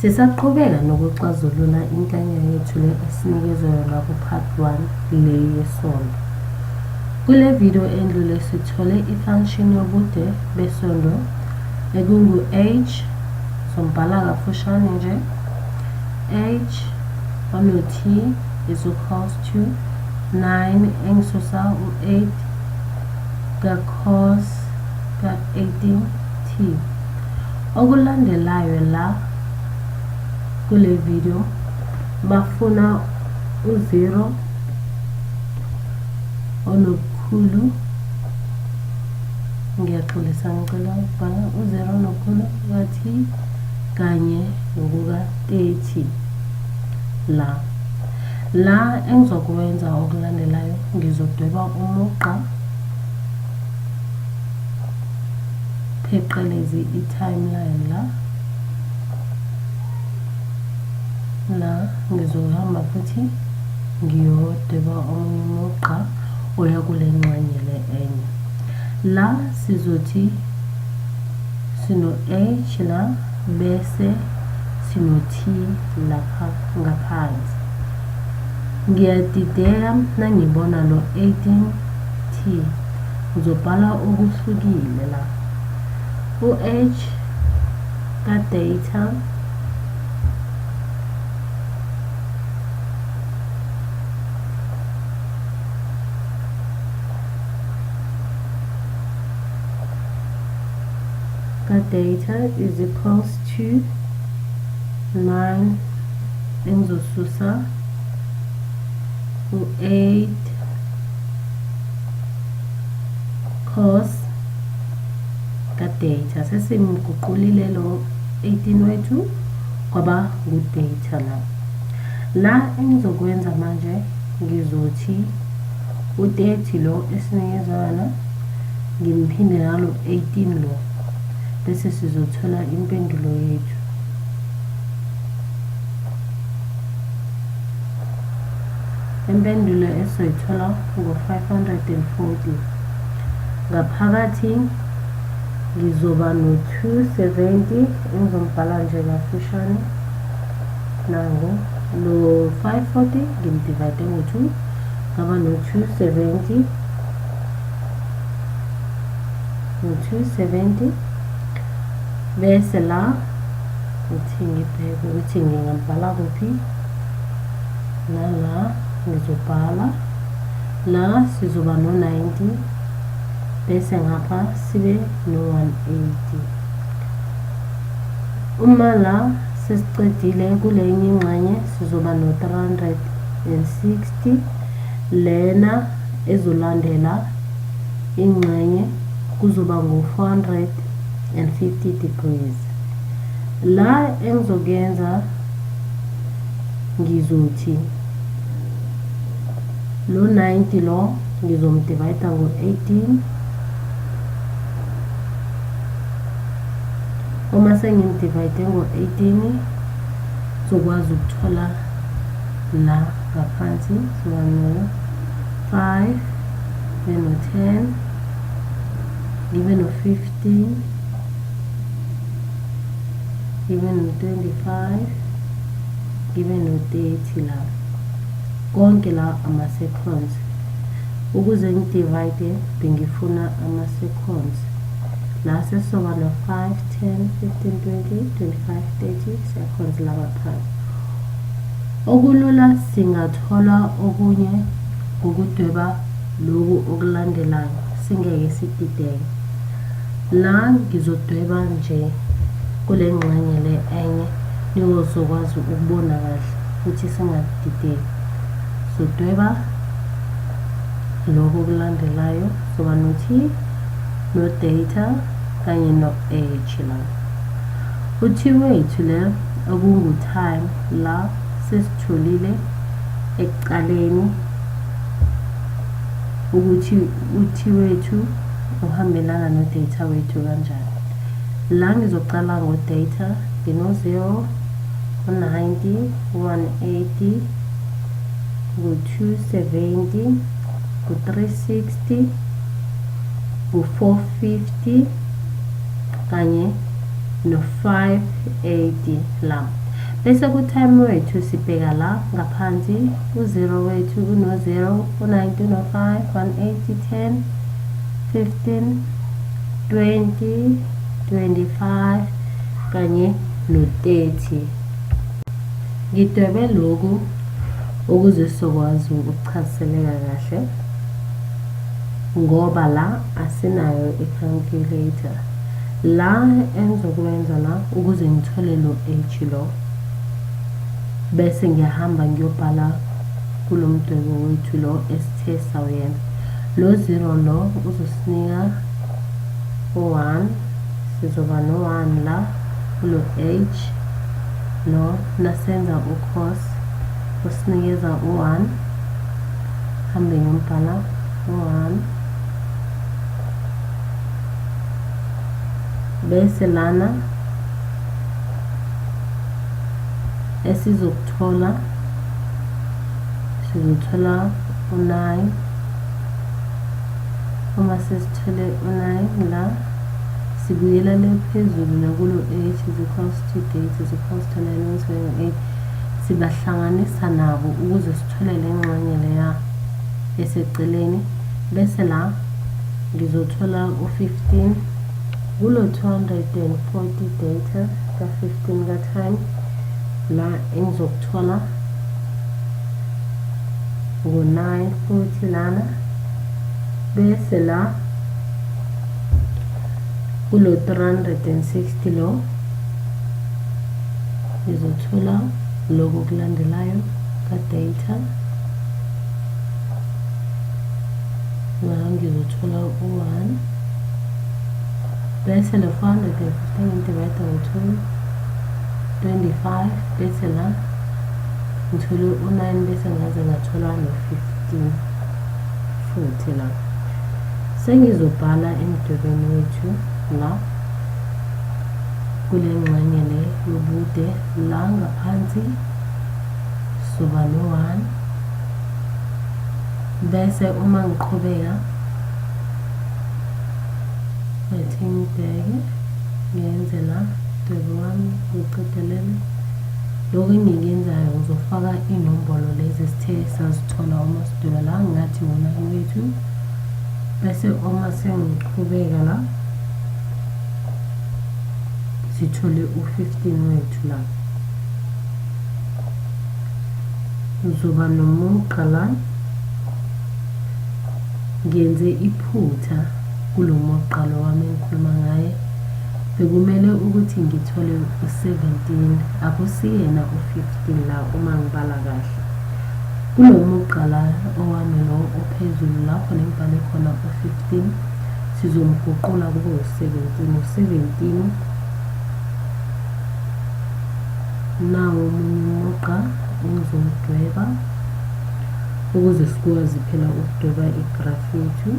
Sisaqhubeka nokuxazulula inkinga yethu le esinikezwe yona ku-part 1 le yesondo. Kule video endlule sithole i-function yobude besondo ekungu-h, sombhala kafushane nje, h ono-t is equals to 9 engisusa u-8 ka-cos ka-18t. Okulandelayo la kule video bafuna u-0 onobukhulu, ngiyaxolisa, ngicela ukubhala u-0 onobukhulu ka-t kanye nokuka-30 la. La engizokwenza okulandelayo ngizodweba umugqa pheqelezi i-timeline la. La ngizohamba futhi ngiyodweba omunye umugqa oya kule ngxenye le enye. La sizothi sino-H la bese sino-T lapha ngaphansi. Ngiyadideka nangibona lo 18T, ngizobhala okuhlukile la. U-H ka-data ka-data is equals to 9 engizosusa u-8 cos ka-data. Sesimguqulile lo 18 wethu kwaba ngu-data la. La engizokwenza manje ngizothi u-30 lo esinikeza wona ngimphinde nalo 18 lo, bese sizothola impendulo yethu. Impendulo esizoyithola ngo-540. Ngaphakathi ngizoba no-270 engizombhala nje kafushane nangu lo 540 ngimdivide ngo-2 ngaba no-270 no-270 bese la ngithi ngibheke ukuthi ngingabhala kuphi nala ngizobhala la sizoba no-90 bese ngapha sibe no-180. Uma la sesiqedile kulenye ingxenye sizoba no-360, lena ezolandela ingxenye kuzoba ngu-450 degrees. La engizokuyenza ngizothi lo 90 lo ngizomdivayida ngo-18, uma sengimdivayide ngo-18 ngizokwazi ukuthola la ngaphansi siba no-5 ngibe no-10 ngibe no-15 ngibe no-25 ngibe no-30 la. Konke la ama-seconds. Ukuze ngidivide bengifuna ama-seconds. La sesizoba no-5 10 15 20 25 30 seconds la ngaphansi. Okulula singathola okunye ngokudweba loku okulandelayo singeke sidideke. La ngizodweba nje kule ngxenye le enye ningozokwazi ukubona kahle futhi singadideki. Sodweba lokhu okulandelayo, soba no-T no-data kanye no-H la. U-T wethu le okungu-time la sesitholile ekuqaleni ukuthi u-T wethu uhambelana no-data wethu kanjani. La ngizoqala ngo-data ngino-0, u-90, 180, ngu-270, ngu-360, ngu-450 kanye no-580 la. Bese ku-time wethu sibheka la ngaphansi u-0 wethu uno-0, u-90 uno-5, 180, 10, 15, 20, 25 kanye no-30. Ngidwebe lokhu ukuze sizokwazi ukuchaziseleka kahle ngoba la asinayo i-calculator. La engizokwenza la ukuze ngithole lo H lo, bese ngiyahamba ngiyobhala kulo mdwebo wethu lo esithe sawuyenza. Lo 0 lo uzosinika u-1, sizoba no-1 la kulo H lo, nasenza u-cos usinikeza u-1, hambe ngiyombhala u-1. Bese lana esizokuthola sizothola u-9. Uma sesithole u-9 la, sibuyela le phezulu nakulo H is equals to date is equals to 9 1 8, sibahlanganisa nabo ukuze sithole le ngxenye leya eseceleni. Bese la ngizothola u-15 kulo 240 data ka-15 ka-time. La engizokuthola ngo-9 futhi lana. Bese la kulo 360 lo ngizothola lokhu okulandelayo ka-data, la ngizothola u-1. Bese le 415 divide ngo-2, 25. Bese la ngithole u-9, bese ngaze ngathola no-15 futhi la. Sengizobhala emdwebeni wethu la kule ngxenye le yobude la ngaphansi soba no-1. Bese uma ngiqhubeka athi ngibheke ngenze la dwebo wami ngiqedelele. Lokhu engikuyenzayo ngizofaka iy'nombolo lezi esithe sazithola uma sidweba la, ngathi u-9 wethu. Bese uma sengiqhubeka la sithole u-15 wethu la. Ngizoba nomugqa la, ngiyenze iphutha kulo mugqa lo wami engikhuluma ngaye. Bekumele ukuthi ngithole u-17, akusiyena u-15 la uma ngibala kahle. Kulo mugqa la owami lo ophezulu la khona engibhale khona u-15, sizomguqula kube u-17. U-17 nawo omunye umugqa engizowudweba ukuze sikwazi phela ukudweba igraph yethu.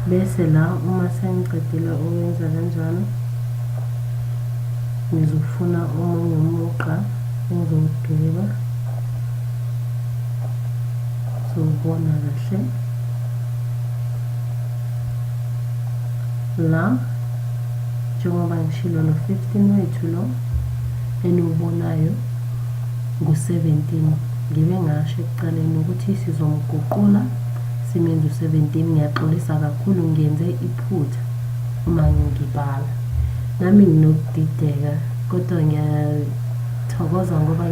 Bese la uma sengiqedile ukwenza kanjalo, ngizofuna omunye umugqa engizowudweba sowubona kahle la. Njengoba ngishilo, lo 15 wethu lo eniwubonayo ngu-17. Ngibe ngasho ekuqaleni ukuthi sizomguqula simenze u-17. Ngiyaxolisa kakhulu, ngiyenze iphutha uma ngibala, nami nginokudideka, kodwa ngiyathokoza ngoba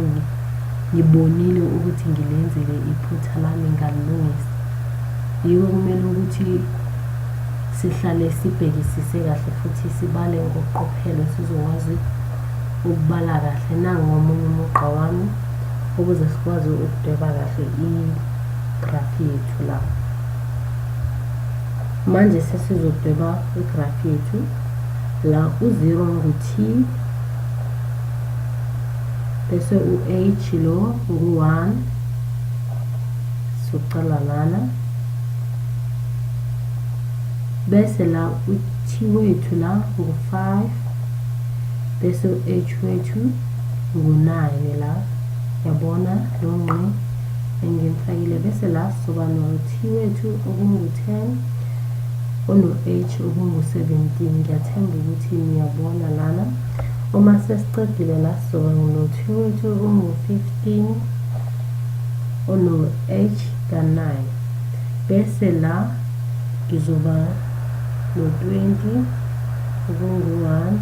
ngibonile ukuthi ngilenzile iphutha lami ngalilungisa. Yiko kumele ukuthi sihlale sibhekisise kahle futhi sibale ngokuqophelo, sizokwazi ukubala kahle. Nangu omunye umugqa wami ukuze sikwazi ukudweba kahle igraph yethu la. Manje sesizodweba igraph yethu la. U-0 ngu-T, bese u-H lo ngu-1, soqala lana. Bese la u-T wethu la ngu-5, bese u-H wethu ngu-9 la, yabona lo ngqi engimfakile. Bese la soba no-T wethu okungu-10, ono-h okungu-17. Ngiyathemba ukuthi niyabona lana. Uma sesiqedile la sizoba no-2 wethu ongu-15 ono-h ka-9, bese la ngizoba no-20 okungu-1,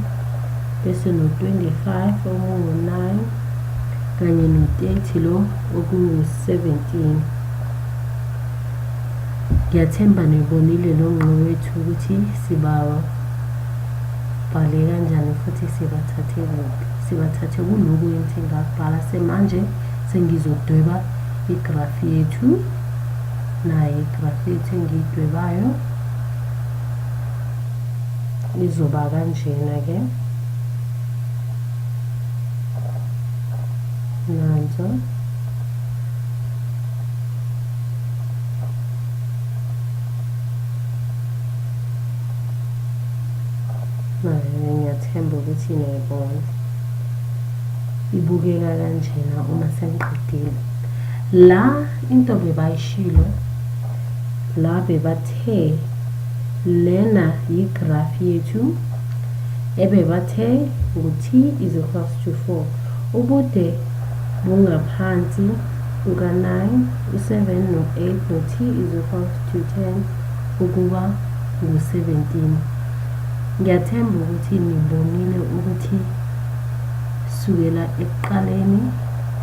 bese no-25 okungu-9 kanye no-30 lo okungu-17. Ngiyathemba nibonile lo ngqo wethu ukuthi sibabhale kanjani futhi sibathathe kuphi. Sibathathe kulokhu engithi ngakubhala. Semanje sengizodweba igrafu yethu. Nayi igrafu yethu engiyidwebayo, izoba kanjena-ke. Nanso. Nayo ngiyathemba ukuthi niyayibona. Ibukeka kanjena uma sengiqedile. La into bebayishilo la, bebathe lena yigraph yethu ebebathe ngu-t is equals to 4. Ubude bungaphansi kuka-9, u-7 no-8 no-t is equals to 10 ukuba ngu-17. Ngiyathemba ukuthi nibonile ukuthi sukela ekuqaleni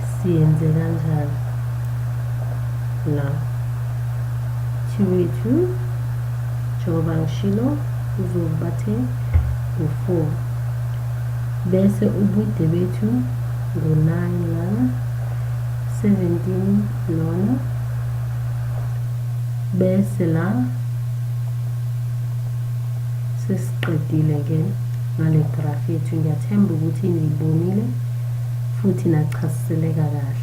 siyenze kanjani. La t wethu, njengoba ngishilo, uzobathe ngu-4, bese ubude bethu ngu-9 lana, 17 lona, bese la sesiqedile-ke ngale graph yethu. Ngiyathemba ukuthi niyibonile futhi nachasiseleka kahle.